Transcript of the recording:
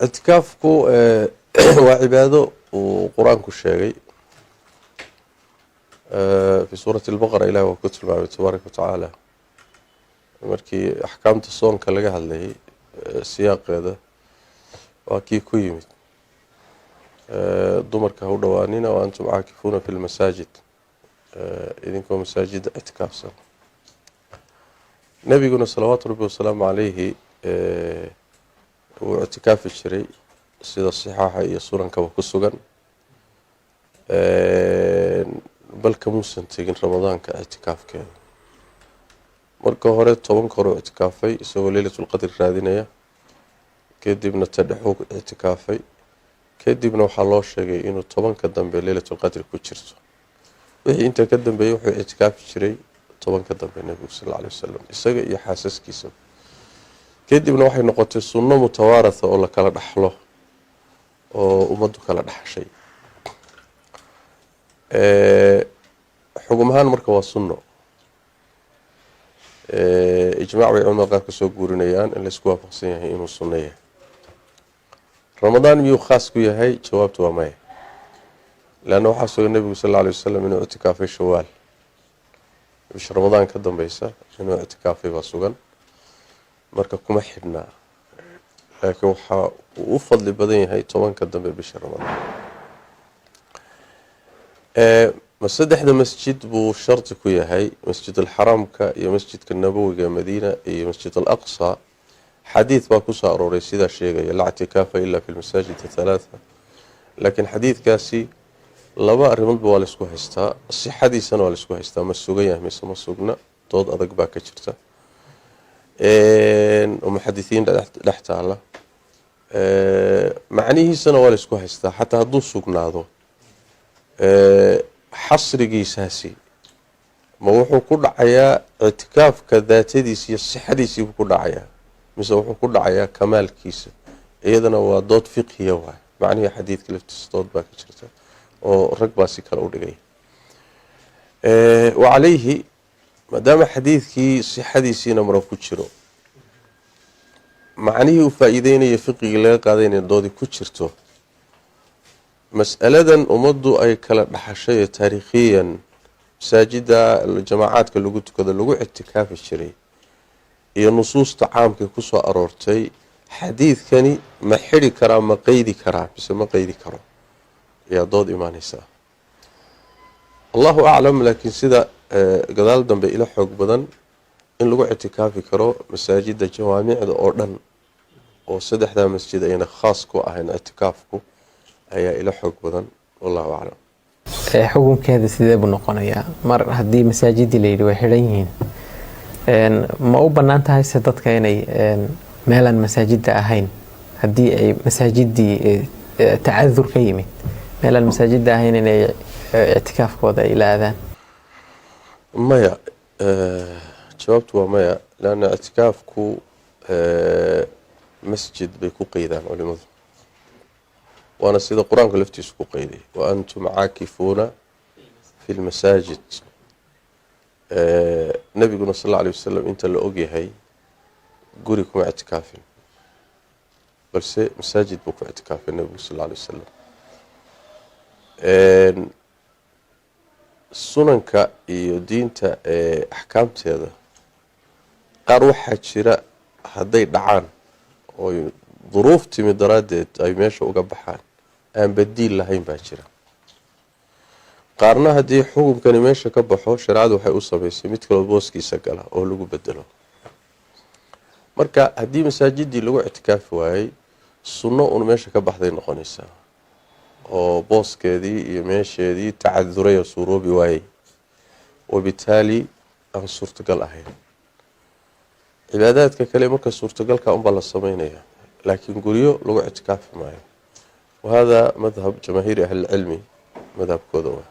Ictikaafku waa cibaado uu Qur-aanku sheegay fi suurati Albaqara. Ilahi waa ku tilmaamay tabaaraka wa tacaala markii axkaamta soonka laga hadlayay, siyaaqeeda waa kii ku yimid: "Dumarka ha u dhowaanina wa antum caakifuuna fi lmasaajid", idinkoo masaajidda ictikaafsan. Nebiguna salawaatu rabbi wasalaamu calayhi wuu ictikaafi jiray, sida sixaaxa iyo sunankaba ku sugan, bal kamuusan tegin Ramadaanka ictikaafkeeda. Marka hore 10-ka hore u ictikaafay isagoo Leylatulqadri raadinaya, kadibna tadhexuu ictikaafay, kadibna waxaa loo sheegay inuu 10-ka dambe Leylatulqadri ku jirto. Wixii intaa ka dambeeyey wuxuu ictikaafi jiray 10-ka dambe nebigu sal alla alay wasalam, isaga iyo xaasaskiisa. Kadibna waxay noqotay sunno mutawaaratha oo la kala dhaxlo oo ummaddu kala dhaxshay. Xugum ahaan marka waa sunno. Ijmaac bay culamada qaar ka soo guurinayaan in laysku waafaqsan yahay inuu sunno yahay. Ramadaan miyuu khaas ku yahay? Jawaabtu waa maya, leanna waxaa sugan nebigu sal alla alay wasalam inuu ictikaafay Shawaal, bisha Ramadaan ka dambeysa inuu ictikaafay baa sugan. Marka kuma xidhnaa, laakiin waxaa uu u fadli badan yahay 10-ka dambe bisha Ramadaan. Ma saddexda masjid buu shardi ku yahay, Masjid Alxaraamka iyo Masjidka Nabowiga Madiina iyo Masjid Alaqsa? Xadiid baa kusoo arooray sidaa sheegaya, laa ictikaafa ila fi lmasaajid athalaatha, laakiin xadiidkaasi laba arrimoodba waa laysku haystaa, sixadiisana waa laysku haystaa. Ma sugan yahay mise ma sugna? Dood adag baa ka jirta oo muxadisiin dhex taala. Macnihiisana waa laysku haystaa. Xataa hadduu sugnaado, xasrigiisaasi ma wuxuu ku dhacayaa ictikaafka daatadiisa iyo sixadiisiibuu ku dhacayaa, mise wuxuu ku dhacayaa kamaalkiisa? Iyadana waa dood fiqhiya waay. Macnihii xadiidka laftiisa dood baa ka jirta oo rag baa si kale u dhigay. Wa calayhi, maadaama xadiidkii sixadiisiina mara ku jiro, macnihii uu faa-iideynaya fiqigii laga qaadanaya doodi ku jirto, mas'aladan ummaddu ay kala dhaxashay ee taariikhiyan masaajida jamaacaadka lagu tukado lagu ictikaafi jiray iyo nusuusta caamka kusoo aroortay, xadiidkani ma xidhi karaa, ma qeydi karaa mise ma qeydi karo, ayaa dood imaaneysaa. Allahu aclam. Laakiin sida gadaal dambe ila xoog badan in lagu ictikaafi karo masaajida jawaamicda oo dhan, oo saddexdaa masjid ayna khaas ku ahayn ictikaafku, ayaa ila xoog badan. Wallahu aclam. Xukunkeeda sidee buu noqonayaa mar haddii masaajidii layidhi way xidhan yihiin? Ma u bannaan tahay se dadka inay meelaan masaajida ahayn, haddii ay masaajidii tacadur ka yimid, meelaan masaajida ahayn inay ictikaafkooda ay la aadaan? Maya, jawaabtu waa maya, leanna ictikaafku masjid bay ku qeydaan culimadu, waana sida Qur-aanku laftiisu ku qeyday: wa antum caakifuuna fi lmasaajid. Nebiguna sal alla alay wasalam inta la ogyahay guri kuma ictikaafin, balse masaajid buu ku ictikaafay nebigu sal alla alay wasalam. Sunanka iyo diinta ee axkaamteeda qaar waxaa jira hadday dhacaan oy duruuf timi daraaddeed ay meesha uga baxaan aan badiil lahayn baa jira. Qaarna haddii xukunkani meesha ka baxo, shareecadu waxay u samaysay mid kaloo booskiisa gala oo lagu bedelo. Marka haddii masaajidii lagu ictikaafi waayey, sunno uun meesha ka baxday noqonaysaa oo booskeedii iyo meesheedii tacaduray oo suuroobi waayey, wabitaali aan suurtagal ahayn. Cibaadaadka kale marka suurtagalka unbaa la sameynaya, laakiin guryo lagu ictikaafi maayo. Wahada madhab jamaahiiri ahlilcilmi, madhabkooda waa.